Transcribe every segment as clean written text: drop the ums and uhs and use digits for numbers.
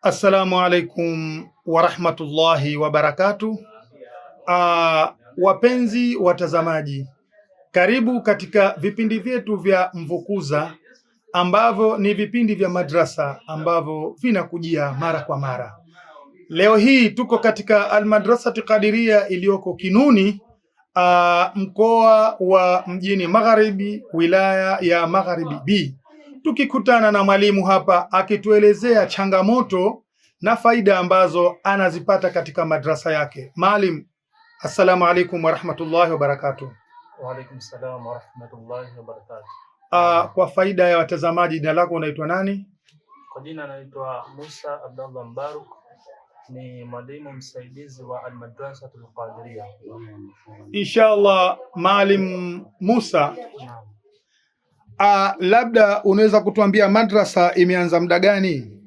Assalamu alaikum warahmatullahi wabarakatuh. Wapenzi watazamaji, karibu katika vipindi vyetu vya Mvukuza ambavyo ni vipindi vya madrasa ambavyo vinakujia mara kwa mara. Leo hii tuko katika Almadrasati Qadiria iliyoko Kinuni, mkoa wa Mjini Magharibi, wilaya ya Magharibi B, tukikutana na mwalimu hapa akituelezea changamoto na faida ambazo anazipata katika madrasa yake. Maalim, assalamu alaikum warahmatullahi wabarakatuh. Wa alaikum salam warahmatullahi wabarakatuh. Kwa faida ya watazamaji, jina lako unaitwa nani? Kwa jina naitwa Musa Abdallah Mbaruk, ni mwalimu msaidizi wa Almadrasatul Qadiria. Inshallah, Maalim Musa. Naam. Labda unaweza kutuambia madrasa imeanza muda gani?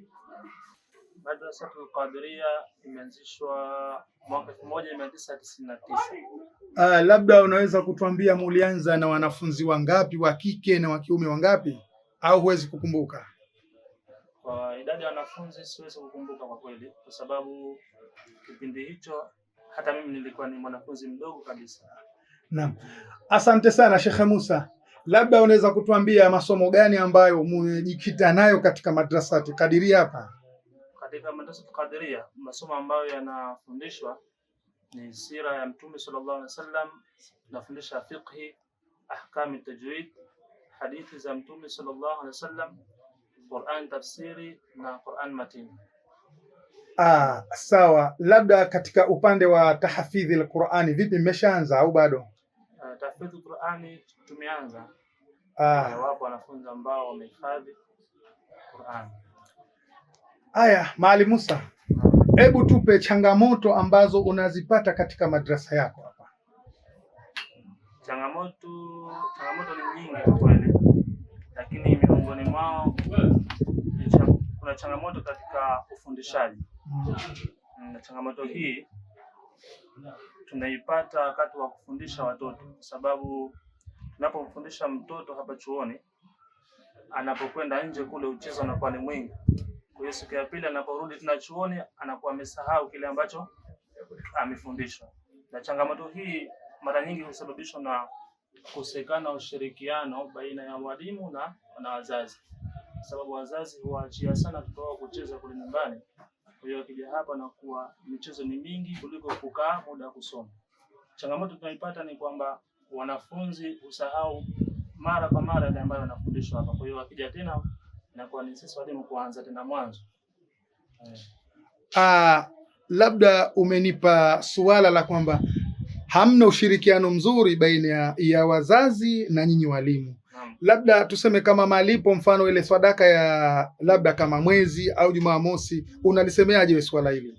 Madrasatul Qadiria imeanzishwa mwaka 1999. Labda unaweza kutuambia mulianza na wanafunzi wangapi wa kike na wa kiume wangapi, au huwezi kukumbuka? Kwa idadi ya wanafunzi siwezi kukumbuka kwa kweli, kwa sababu kipindi hicho hata mimi nilikuwa ni mwanafunzi mdogo kabisa. Naam, asante sana Shekhe Musa. Labda unaweza kutuambia masomo gani ambayo mumejikita nayo katika madrasati Kadiria hapa? Katika Madrasatul Qadiria masomo ambayo yanafundishwa ni sira ya Mtume sallallahu alaihi wasallam, nafundisha fiqhi, ahkami tajwid, hadithi za Mtume sallallahu alaihi wasallam, Quran tafsiri na Quran matini. Sawa. Labda katika upande wa tahfidhi al-Qur'ani vipi, mmeshaanza au bado? Tahfidhi Qurani tumeanza. Wapo wanafunzi ambao wamehifadhi Qurani. Aya, Maalim Musa, hebu tupe changamoto ambazo unazipata katika madrasa yako hapa. Changamoto ni nyingi kwa kweli, lakini miongoni mwao kuna changamoto katika ufundishaji, na changamoto hii tunaipata wakati wa kufundisha watoto, kwa sababu tunapomfundisha mtoto hapa chuoni, anapokwenda nje kule uchezo unakuwa ni mwingi. Kwa hiyo siku ya pili anaporudi tena chuoni anakuwa amesahau kile ambacho amefundishwa, na changamoto hii mara nyingi husababishwa na kukosekana ushirikiano baina ya walimu na wazazi, kwa sababu wazazi huwaachia sana watoto wao kucheza kule nyumbani. Kwa hiyo akija hapa na kuwa michezo ni mingi kuliko kukaa muda wa kusoma. Changamoto tunaipata ni kwamba wanafunzi husahau mara kwa mara yale ambayo wanafundishwa hapa. Kwa hiyo wakija tena inakuwa ni sisi walimu kuanza tena mwanzo. Labda umenipa suala la kwamba hamna ushirikiano mzuri baina ya wazazi na nyinyi walimu. Naam. Labda tuseme kama malipo, mfano ile swadaka ya labda kama mwezi au Jumamosi, unalisemeaje wewe swala hili?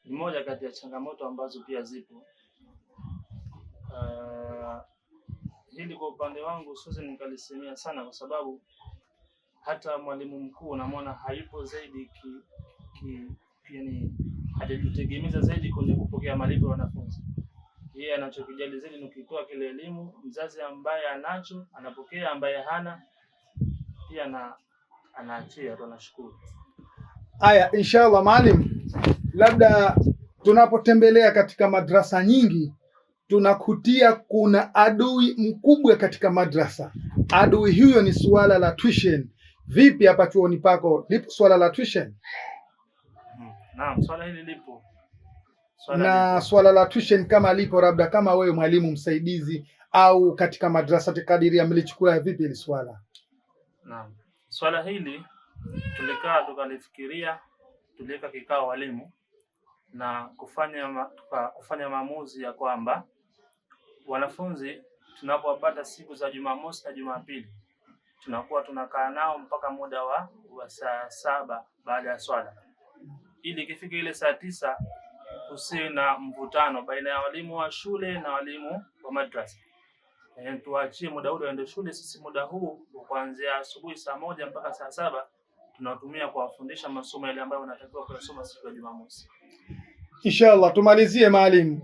Ni moja kati ya changamoto ambazo pia zipo. Hili kwa upande wangu siwezi nikalisemea sana, kwa sababu hata mwalimu mkuu namwona hayupo zaidi yani hajajitegemeza zaidi kwenye kupokea malipo ya wanafunzi. Yeye anachokijali zaidi ni kuitoa kile elimu. Mzazi ambaye anacho anapokea, ambaye hana pia na anaachia tu, anashukuru. Aya, inshallah maalim, labda tunapotembelea katika madrasa nyingi tunakutia kuna adui mkubwa katika madrasa. Adui huyo ni suala la tuition. Vipi hapa chuoni pako lipo suala la tuition? Naam, swala hili lipo. Swala Na lipo. swala la tuition kama lipo, labda kama wewe mwalimu msaidizi au katika madrasa Kadiria mlichukua vipi hili swala? Naam. Swala hili tulikaa tukalifikiria, tuliweka kikao walimu na kufanya maamuzi ya kwamba wanafunzi tunapowapata siku za Jumamosi na Jumapili tunakuwa tunakaa nao mpaka muda wa saa 7 baada ya swala, ili ikifika ile saa 9 kusiwe na mvutano baina ya walimu wa shule na walimu wa madrasa. Tuwaachie muda ule waende shule. Sisi muda huu kuanzia asubuhi saa 1 mpaka saa 7 tunatumia kuwafundisha masomo yale ambayo wanatakiwa kuyasoma siku ya Jumamosi. Inshallah, tumalizie maalim,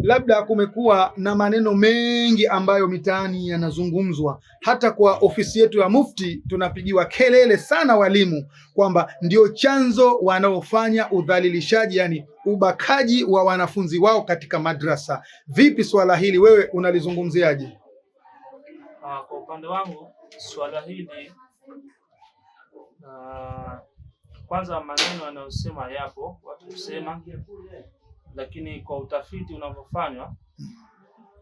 Labda kumekuwa na maneno mengi ambayo mitaani yanazungumzwa, hata kwa ofisi yetu ya Mufti tunapigiwa kelele sana walimu kwamba ndio chanzo wanaofanya udhalilishaji, yani ubakaji wa wanafunzi wao katika madrasa. Vipi swala hili wewe unalizungumziaje? Kwa upande wangu swala hili kwanza maneno yanayosema yapo, watu husema, lakini kwa utafiti unavyofanywa,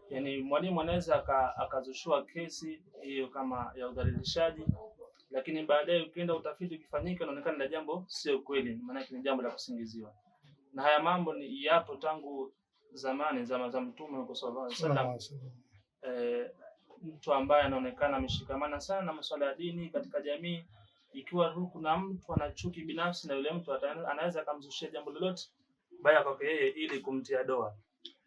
yani mwalimu anaweza akazushua kesi hiyo kama ya udhalilishaji, lakini baadaye ukienda utafiti ukifanyika, inaonekana la jambo sio kweli, maana ni jambo la kusingiziwa. Na haya mambo ni yapo tangu zamani, zama za Mtume huko sallallahu alaihi wasallam. Mtu ambaye anaonekana ameshikamana sana na masuala ya dini katika jamii, ikiwa tu kuna mtu ana chuki binafsi na yule mtu anaweza akamzushia jambo lolote baya kwake yeye ili kumtia doa.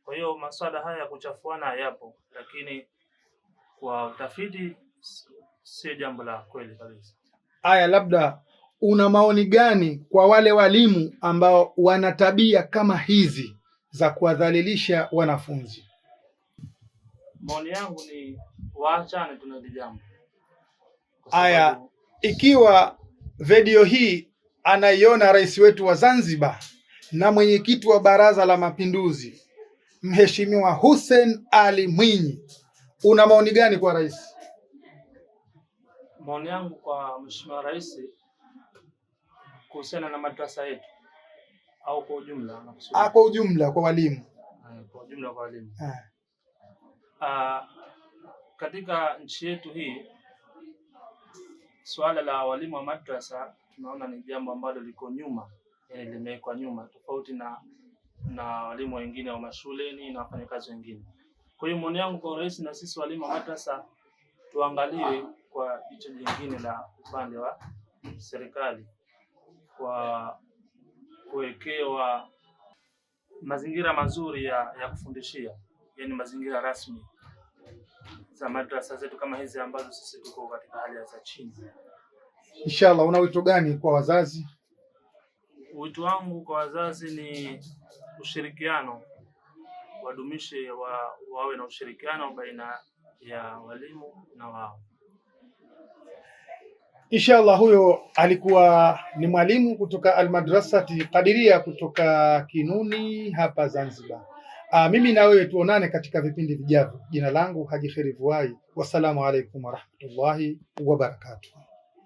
Kwa hiyo masuala haya ya kuchafuana yapo, lakini kwa utafiti sio jambo la kweli kabisa. Aya, labda una maoni gani kwa wale walimu ambao wana tabia kama hizi za kuwadhalilisha wanafunzi? Maoni yangu ni waachane tu na hili jambo. Aya, ikiwa video hii anaiona rais wetu wa Zanzibar na mwenyekiti wa Baraza la Mapinduzi Mheshimiwa Hussein Ali Mwinyi, una maoni gani kwa rais? Maoni yangu kwa Mheshimiwa Rais kuhusiana na madrasa yetu au kwa ujumla? Kwa ujumla kwa walimu. Kwa ujumla kwa walimu. Katika nchi yetu hii swala la walimu wa madrasa tunaona ni jambo ambalo liko nyuma, yani limewekwa nyuma tofauti na walimu wengine wa mashuleni na wafanyakazi wengine. Kwa hiyo maoni yangu kwa urahisi, na sisi walimu wa madrasa tuangaliwe kwa jicho jingine la upande wa serikali kwa kuwekewa mazingira mazuri ya kufundishia, yani mazingira rasmi za madrasa zetu kama hizi ambazo sisi tuko katika hali za chini. Inshallah, una wito gani kwa wazazi? Wito wangu kwa wazazi ni ushirikiano, wadumishe wawe na ushirikiano baina ya walimu na wao. Inshallah, huyo alikuwa ni mwalimu kutoka Almadrasati Kadiria kutoka Kinuni hapa Zanzibar. Mimi na wewe tuonane katika vipindi vijavyo. Jina langu Haji Kheri Vuai. Wassalamu alaikum warahmatullahi wabarakatuh.